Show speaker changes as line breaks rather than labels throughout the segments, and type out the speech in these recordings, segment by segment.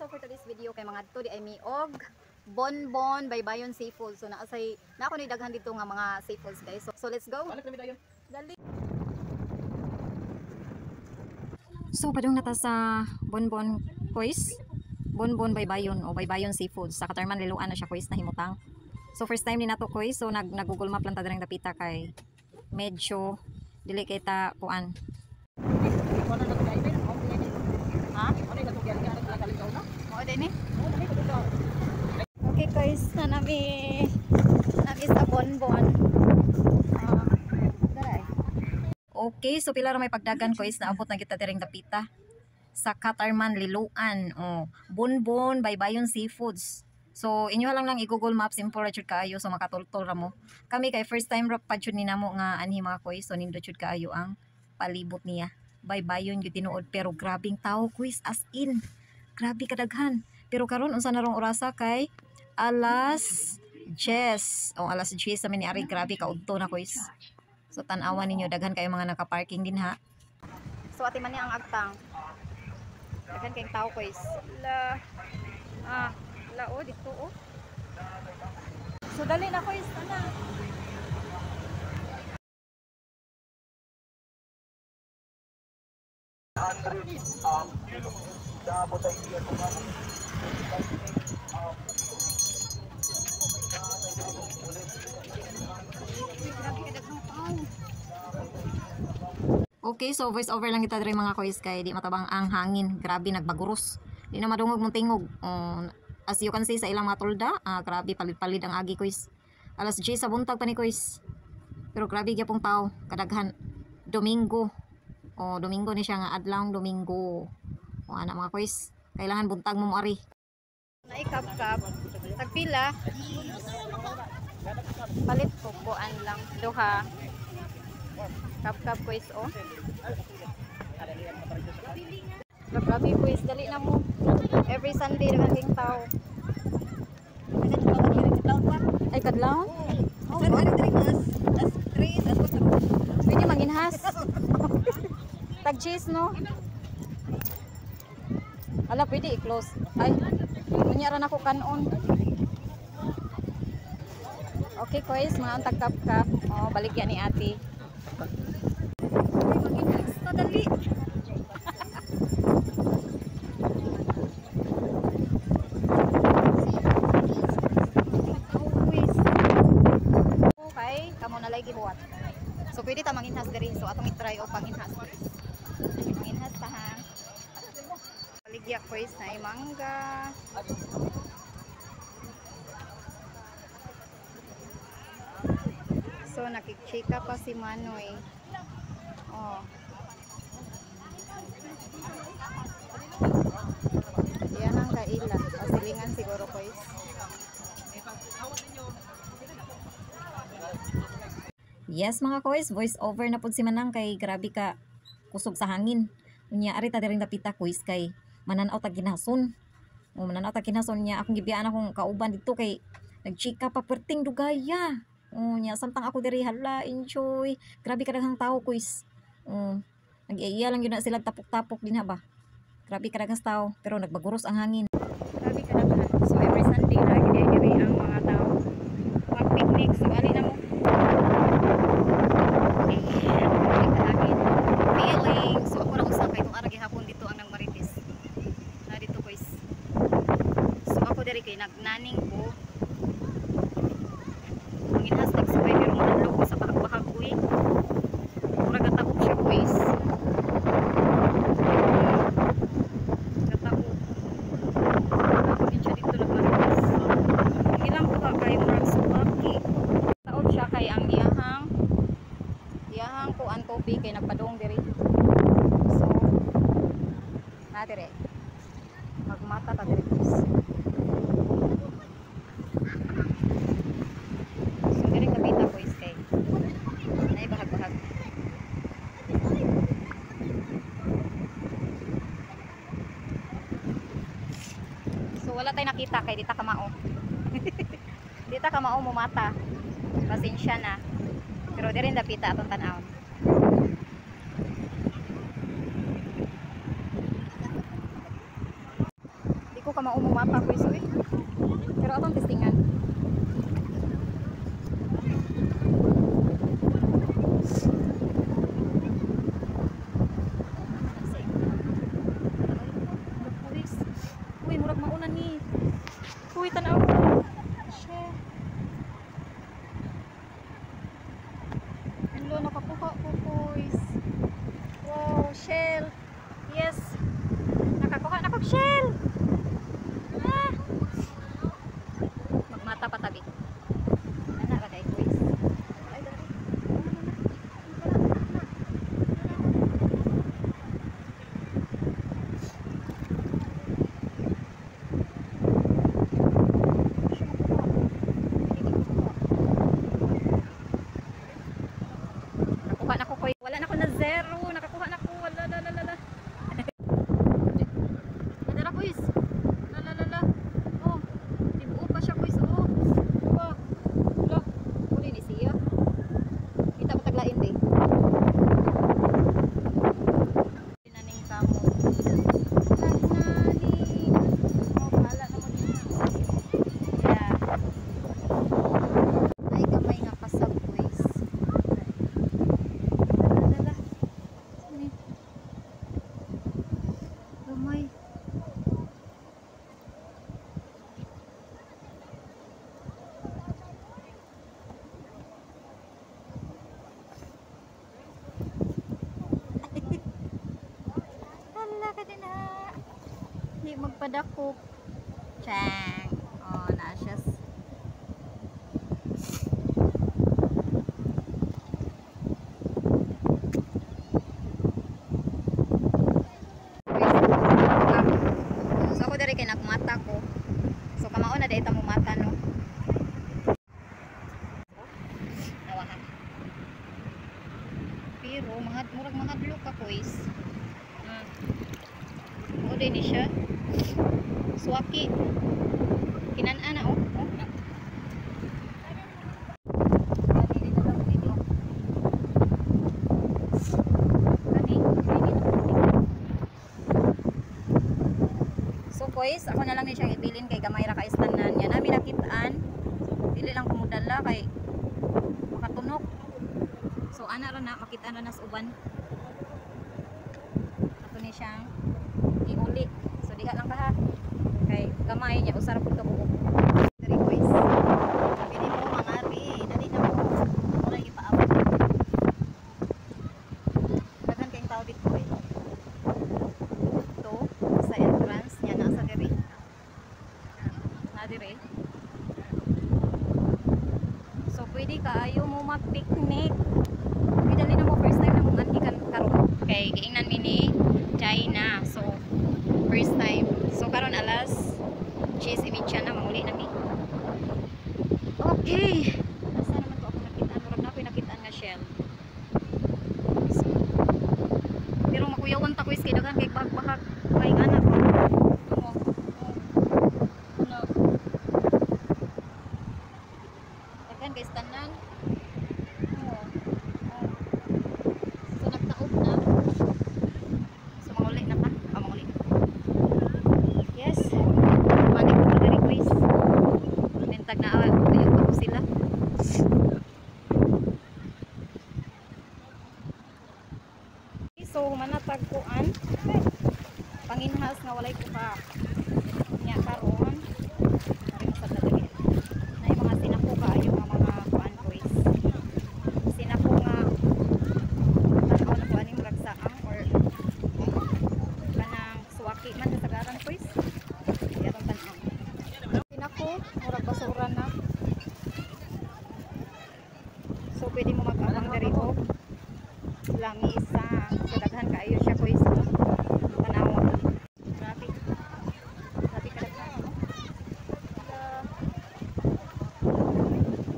So for today's video kay mga adto di ay mi og Bonbon Baybayon Seafood. So naasay na ako ni daghan dito nga mga seafoods, guys. So let's go.
Balik na dayon.
Dali. So padung nata sa Bonbon Kois. Bonbon Baybayon o Baybayon Seafood sa Katarman, Liloan na siya, kois, na himutang. So first time ni nato, kois. So nag nag Google Map lang ta direng dapita kay medyo dili kay ta kuan. Ha? Mao din eh. Okay guys, na nami nami sa Bonbon. Ah, daray. Okay, so pila ra may pagdagan ko is naabot na kita direng dapita sa Katarman, Liloan. Oh, Bonbon Baybayon Seafoods. So inyo lang lang i-Google Maps, simple ra jud kaayo, so makatultol ra mo. Kami kay first time ra pa jud ni namo nga anhi, mga koy, so nindot jud kaayo ang palibot niya. Baybayon jud tinuod, pero grabing tao, kuys, as in. Grabe kadaghan. Pero karon unsa na rong orasa kay alas 10. O alas 10 sa ni ari, grabe kaudto na, kuys. So tan-awan ninyo, daghan kayo mga naka-parking din ha. So ati man ni ang agtang. Daghan kayong tao, kuys. La ah, la oh dito oh. So dali na, kuys, ana. Uy, grabe ka daghang tao. Okay, so voice over lang kita diri, mga koys, kay di matabang ang hangin. Grabe nagbaguros. Di na madungog mong tingog. Oh, as you can see sa ilang mga tulda, ah, grabe palid-palid ang agi, koys. Alas 10 sa buntag pa ni, koys. Pero grabe gyapong tao, kadaghan. Domingo. Oh, Domingo ni siya nga adlaw, Domingo. O ana, mga koys, kailangan buntag mo moari. Naikap-kap. Tagpila. Palit ko kuan lang duha. Kap-kap, koys oh. Grabe, koys, dali na mo. Every Sunday daghan king tao. Ay, kadlawon? Oh, pwede manginhas. Tag cheese, no? Ala, pwede i-close. Ay, unya ra nako kanon. Okay, koys, mga ang tagkap-kap. Oh, baligya ni ate. Ay, manginhas ta, dali. Oh, koys. Okay, kamo na lay gihuwat. So pwede ta manginhas diri. So atong i-try og panginhas. Manginhas ta ha. Baligya, koys, na mangga. So nakichika pa si Manoy. Oh. Yan ang kaila. Pasilingan siguro, koys. Yes, mga koys, voice over na pud si Manang kay grabe ka kusog sa hangin. Unya ari ta diring dapita, koys, kay mananaw ta ginason. O mananaw ta ginason niya, akong gibiyaan akong kauban dito kay nagchika pa perting dugaya. O nya samtang ako diri, hala, enjoy. Grabe kadaghang tao, koys. O nag-iya lang yun na sila tapok-tapok din ha ba. Grabe kadaghang tao pero nagbaguros ang hangin. Grabe kadaghan. So every Sunday na diri ang mga tao mag-picnic. So ali na mo. Feeling. So ako ra usa kay itong ara gihapon dito ang nagmarites. Na dito, guys. So ako diri kay nagnaning ko. Manginhas nagsabay pero mahadlok ko sa bahag-bahag uy. Mura gataok siya, guys. Gataok. Ako din siya dito nagmarites. Ang ilang kuha kay murag suwaki. Taob siya kay ang iyahang iyahang kuan tubig kay nagpadung diri. So na dire. Magmata ta diri, guys. So diri kapita, guys, kay naay bahag-bahag. So wala tay nakita kay di ta kamao. Di ta kamao mumata. Pasensya na. Pero diri dapita atong tan-awon. Di ko ka mao mo mata ko eh. Pero atong testingan. Uy, murag mauna ni. Uy, tan-aw. Shit. Hello, nakakuha ko, guys. Wow, shell. Yes. Nakakuha na kog shell. Ah. Magmata pa tabi. Ana ra kay guys. Ay, dali. Nakakuha na ko koy. Wala na ko na zero. Nakakuha na ko. Wala la la la la. Nadara guys. La la la la. Oh. Tibuo pa siya guys. Oh. Wow. La. Uli ni siya. Kita pa taglain di. Naning kamo. Nagnani. Oh, bahala na mo din. Yeah. Ay gamay nga kasab guys. Lala. Sini. Gamay. Hala ka din ha. Hindi magpadakop. Chang. Oh, na siya. So ako diri kay nagmata ko. So kamao na dai ta mo mata no. Nawahan. Pero mga murag mahadlok ka guys. Mao din ni siya. Swaki. Kinan-an na oh. Oh. So guys, ako na lang ni siyang ibilin kay gamay ra ka istanan niya. Nami nakitaan. Dili lang kumudala kay makatunok. So ana ra na makitaan ra na sa uban. Ato ni siyang iuli. So diha lang ka ha. Kay gamay niya usara pud ka buok. Diri guys. Pili mo mga ri, dali na mo. Wala gipaabot. Daghan kayong tao dito eh. Dito sa entrance niya nasa diri. Na diri. So pwede kaayo mo mag-picnic. Pwede na mo first time na mong anhi karon. Kay giingnan mi ni China. So first time. So karon alas 10:30 na manguli na mi. Okay. Asa naman to ako nakitaan? Murag na ako'y nakitaan nga shell. So, pero makuyawan ta ko is kay daghan kay bahag-bahag kay anak ko. Amo. Ano? Daghan kay tanan. Oh. Oh. So nagtaob na. So manguli na ta. Ah, manguli. Yes. Pwede ko diri guys. Bentag na ayo pa ko sila. So humanatag kuan panginhas nga walay kuha. Nya karon ari sa dali. Nay mga sinako kaayo nga mga kuan guys. Sinako nga tan-aw na kuan murag saang or kanang suwaki man kasagaran guys. Di atong tan-aw. Sinako murag basura na. So pwede mo mag-abang diri og lamisa. So daghan kaayo siya guys. Tan-aw. Grabe. Grabe kadaghan no.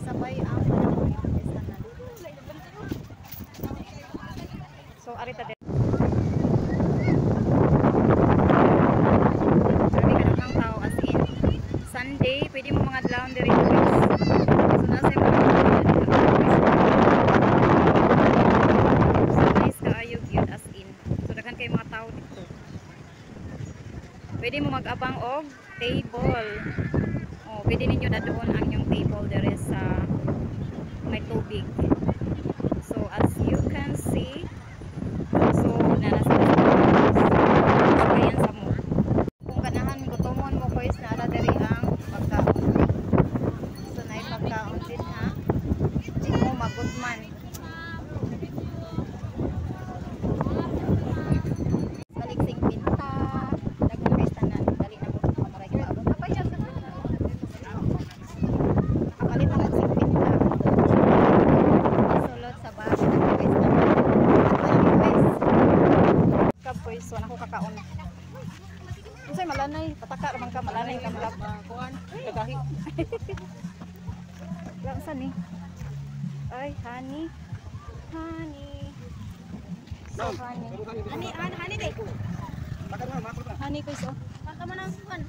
Sabay ang panahon is tanan. So ari ta diri. Grabe kadaghang tao as in Sunday pwede mo mga adlawon diri guys. So nasa yung mga. So nice kaayo gyud as in. So daghan kay mga tao dito. Pwede mo mag-abang tabang og table. Oh, pwede ninyo dadon ang inyong table diri sa may tubig. So as you can see, so nana sa sakayan sa mo. Kung ganahan gutomon mo guys, nara diri ang pagkaon. So naay pagkaon din ha. Di mo magutman. Balik sing pinta. Daghan guys tanan. Dali na mo maray ka abot. Apay siya. Nakapalit na og sing pinta. Sulod sa bag. Daghan guys tanan. Dali guys. Kab guys, wala ko kakaon. Unsay malanay, pataka ra man ka, malanay ka malap.
Kuan, kagahi.
Wala unsa ni? Ay, honey. Honey. So honey.
Hani, hani, hani day.
Honey guys oh.
Baka man ang kuan.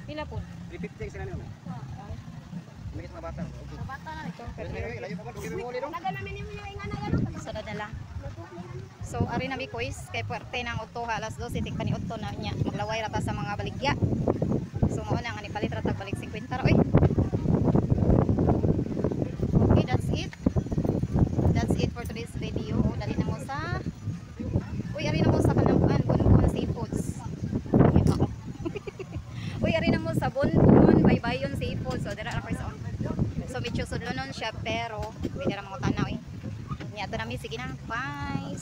Pila po?
350 sila nila. May mga bata.
Sa bata na ito.
Layo pa ba?
Taga namin nimo yung ingana gano.
So dadala. So ari na mi guys, kay puwerte ng udto ha, alas 12 tig pani udto na niya. Maglaway ra ta sa mga baligya. So mao na nga ni palit ra tag balik 50 ra oy. Okay, that's it. That's it for today's video. Oh, dali na mo sa Uy, ari na mo sa kanang kuan, Bonbon Seafoods. Ay, ako. Uy, ari na mo sa Bonbon, Baybayon Seafoods. So dira ra ko sa. So medyo sudlonon siya pero pwede ra mga tanaw eh. Nya to nami, sige na. Bye.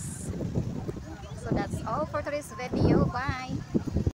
So that's all for today's video. Bye.